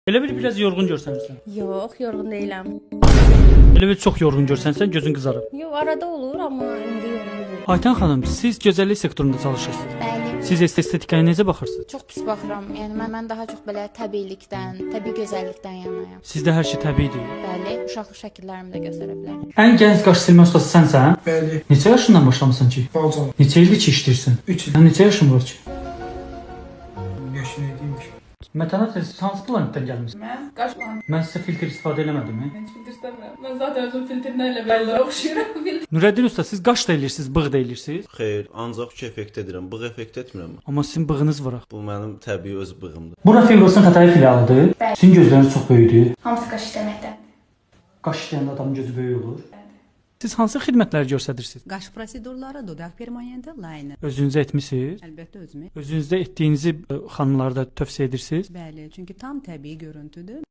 Elə bil biraz yorğun görsənirsən. Yox, yorğun deyiləm. Elə bil çox yorğun görsənsən, gözün qızarıb. Yox, arada olur, amma indi yorğun deyiləm. Aytan xanım, siz gözəllik sektorunda çalışırsınız. Bəli. Siz estetikaya necə baxırsınız? Çox pis baxıram. Yəni mən daha çox belə təbiilikdən, təbii gözəllikdən yanayam. Sizdə hər şey təbiidir. Bəli, uşaqlıq şəkillərimi də göstərə bilərəm. Ən gənc qaş silmə ustası sənsən? Bəli, Neçə yaşından başlamısan ki? balaca. Neçə ildir ki işləyirsən? 3 il. Sən neçə yaşın var ki? Yaşı nə deyim ki? Mətanət, siz hansı planetdən gəlmisiniz? Mən qaşlam. Mən sizə filtr istifadə eləmədim. Mən heç filtr istəmirəm. Mən zaten özüm filtrlə elə belə oxşayıram. Filtr. Nurəddin usta, siz qaş da eləyirsiniz, bığ da eləyirsiniz. Xeyr, ancaq üç effekt edirəm. Bığ effekt etmirəm. Amma sizin bığınız var axı. Bu mənim təbii öz bığımdır. Bura Finrosun Xətai filialıdır. Bəli. Sizin gözləriniz çox böyükdür. Hamısı qaş işləməkdəndir. Qaş işləyəndə adamın gözü böyük olur. Siz hansı xidmətləri göstərirsiniz? Qaş prosedurları, dodaq permanenti, liner. Özünüzə etmisiniz? Əlbəttə özümə. Özünüzdə etdiyinizi xanımlara da tövsiyə edirsiniz? Bəli, çünki tam təbii görüntüdür.